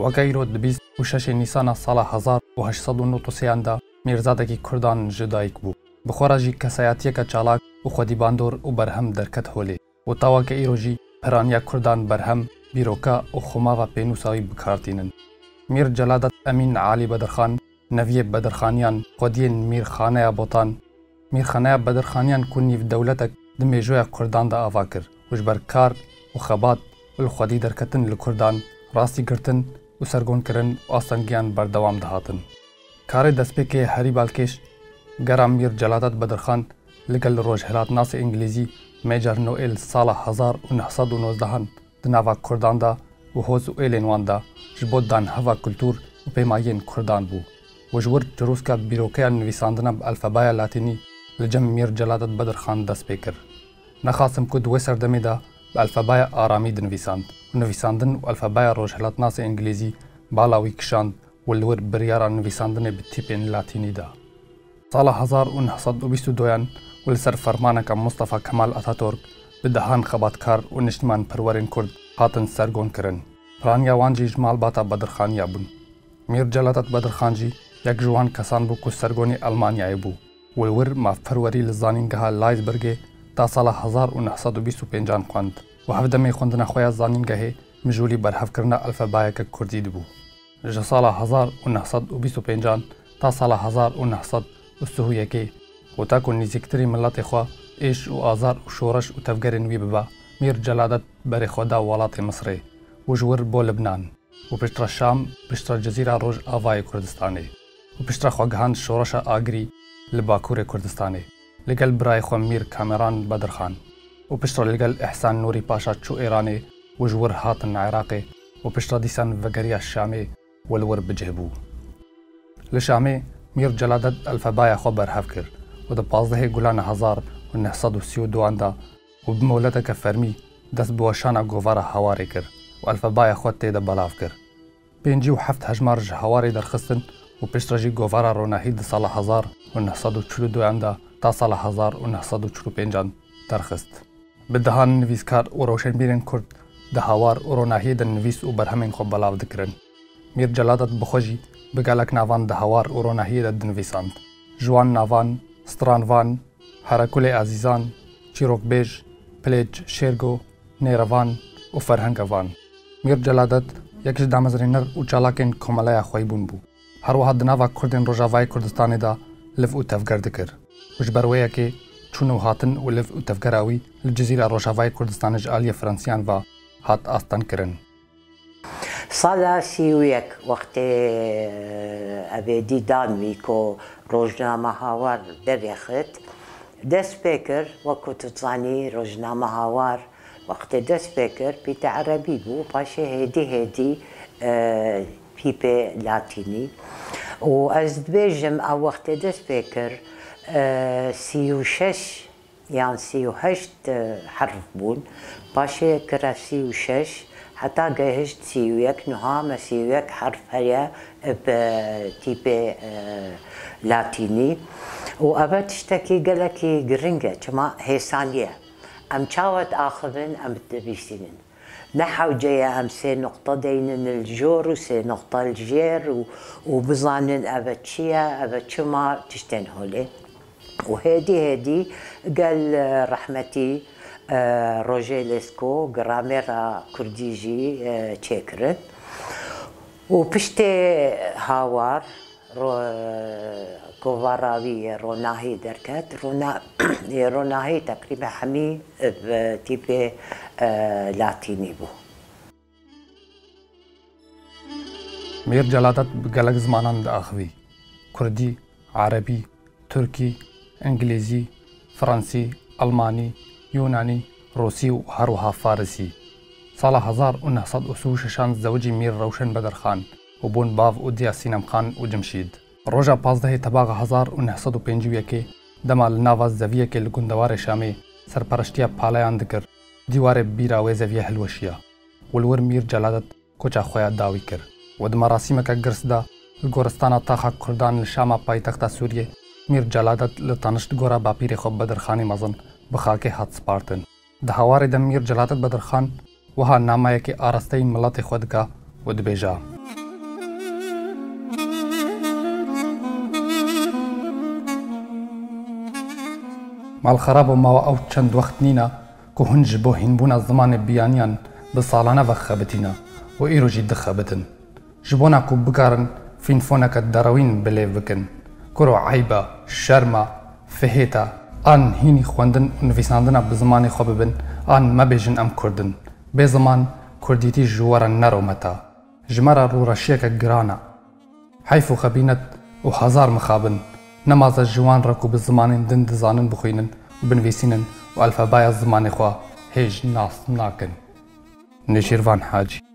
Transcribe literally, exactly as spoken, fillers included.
Weke îro di bîst û şeşê Nîsana sala hezar û heşt sed û nod û sêyan de Mîrzadekî Kurdan ji dayik bû. Bi xwe re jî kesayetiyeke çalak û xwedîbandor û berhem derket holê û ta weke îro jî piraniya Kurdan berhem, bîroka û xumava pênûsa wî bi kar tînin. Mîr Celadet Emîn Alî Bedirxan, neviyê Bedirxaniyan, xwediyên Mîrxaneya Botan, Mîrxaneya Bedirxaniyan ku nîvdewletek di mêjoya Kurdan de ava kir û ji ber kar û xebat û li xwedî derketin li Kurdan rastî girtin û sergon kirin û astengiyan berdewam dihatin. Karê destpêkê herî balkêş gera Mîr Celadet Bedirxan li gel rojhilatnasê îngilîzî Major Noel sala hezar û neh sed û nozdehan di nava Kurdan de û hoz û êlên wan de ji bo danheva kultûr û pêmayiyên Kurdan bû û ji wir çirûska bîrokeya nivîsandina bi elfebeya latînî li cem Mîr Celadet Bedirxan dest pê kir. Nexasim ku di wê serdemê de bi elfebeya aramî dinivîsand û nivîsandin û elfebeya rojhilatnasê îngilîzî bala wî kişand û li wir biryara nivîsandinê bi tîpên latînî da. Sala hezar û neh sed û bîst û duyan û li ser fermaneke Mustafa Kemal Ataturk bi dehan xebatkar û niştimanperwerên Kurd hatin sergon kirin. Piraniya wan jî ji malbata Bedirxaniya bûn. Mîr Celadet Bedirxan jî yek ji wan kesan bû ku sergonê Elmanyayê bû û li wir mafperwerî li zanîngeha Leisbergê ta sala hezar û neh sed û bîst û pêncan xwend û hevdemê xwendina xwe ya zanîngehê mijûlî berhevkirina elfebayeke Kurdî dibû. Ji sala hezar û neh sed û bîst û pêncan ta sala hezar û neh sed û sih û yekê û ta ku nîzîktirî miletê xwe êş û azar û şoreş û tevgerên wî bibe, Mîr Celadet berê xwe da welatê Misirê û ji wir bo Libnan û piştre Şam, piştre Cizîra Rojavayê Kurdistanê û piştre xwe gihand şoreşa Agirî li Bakurê Kurdistanê. Li gel birayê xwe Mîr Kameran Bedirxan û piştre li gel Îhsan Nûrî Paşa çû Êranê û ji wir hatin Iraqê û piştre dîsan vegeriya Şamê û li wir bi cih bû. Li Şamê Mîr Celadet elfebaya xwe berhev kir û di pazdehê Gulana hezar û neh sed û sî û duan de û bi moleteke fermî dest bi weşana govara Hawarê kir û elfebaya xwe tê de belav kir. Pêncî û heft hejmar ji Hawarê derxistin û piştre jî govara Ronahî di sala hezar û neh sed û çil û duyan de ta sala hezar û neh sed û çil û pêncan derxist. Bi dehan nivîskar û rewşenbîrên Kurd di Hawar û Ronahiyê de nivîs û berhemên xwe belav dikirin. Mîr Celadet bi xwe jî bi gelek navan di Hawar û Ronahiyê de dinivîsand. Ji wan navan, stranvan, Herekulê Ezîzan, çîrokbêj, pilêc, şêrgo, nêrevan û ferhengevan. Mîr Celadet yek ji damezrêner û çalakên Komeleya Xweybûn bû. Her wiha di nava Kurdên Rojavayê Kurdistanê de liv û tevger dikir û ji ber wê yekê çûn û hatin û liv û tevgera wî li Cizîra Rojavayê Kurdistanê ji aliyê Fransiyan ve hat astenkirin. Sala sî û yek wextê, e, evêdî dan wî ku rojname Hawar derêxit, dest pê kir, wek ku tu dizanî, rojname Hawar wextê dest pê kir, pîte erebî bû, paşê hêdî hêdî, e, pîpê latînî. Û ez dibêjim, ew wextê dest pê kir, e, sî û şeş yan sî û heşt, e, herf bûn. Paşê kire sî û şeş, heta gehişt sî û yek, niha me sî û yek herf heye, e, bi tîpê, e, latînî. Û ev tiştekî gelekî giring e, çima hêsanî ye. Em çawa diaxivin, em dibîsînin. Ne hewce ye em sê nuqte deynin li jor û sê nuqte li jêr û, û bizanin ev çi ye, ev çima tiştên holê. Û hêdî hêdî gel, e, rehmetî, e, Roger Lescot gramêra kurdî jî, e, çêkirin. Û piştê Hawar ro-, kovara wî yê Ronahî derket. Rona-, yê Ronahî teqrîben hemî bi tîpê, e, latînî bû. Mîr Celadet bi gelek zimanan diaxivî. Kurdî, erebî, tirkî, îngilîzî, fransî, elmanî, yûnanî, rûsî û her wiha farisî. Sala hezar û neh sed û sî û şeşan zewicî Mîr Rewşen Bedirxan û bûn bav û diya Sînemxan û Cimşîd. Roja pazdehê Tebaxa hezar û neh sed û pêncî û yekê dema li nava zeviyekê li gundewarê Şamê serpereştiya paleyan dikir, dîwarê bîra wê zeviyê hilweşiya û li wir Mîr Celadet koça xwe ya dawî kir û di merasîmeke girs de li goristana taxa Kurdan li Şama paytexta Sûriyê Mîr Celadet li taniştgora bapîrê xwe Bedirxanî Mezin bi xakê hat spartin. Di Hawarê de Mîr Celadet Bedirxan wiha nameyekê arasteyî miletê xwe dike û dibêje. Malxerabo mawa ew çend wext nîne ku hûn ji bo hînbûna zimanê biyaniyan bi salane ve xebitîne û îro jî dixebitin. Ji bona ku bikarin fînfoneke derewîn bi lêv bikin, kuro eyb e, şerm e, fihêt e, an hînî xwendin û nivîsandina bi zimanê xwe bibin, an mebêjin em Kurd in. Bê ziman, Kurdîtî ji we re ne rûmet e. Ji me re rûreşiyeke giran e. Heyf û xebînet û hezar mixabin. Nemaze ji wan re ku bi zimanên din dizanin bixwînin, binivîsînin û elfebeya zimanê xwe hêj nas nakin. Nêçîrvan Hacî.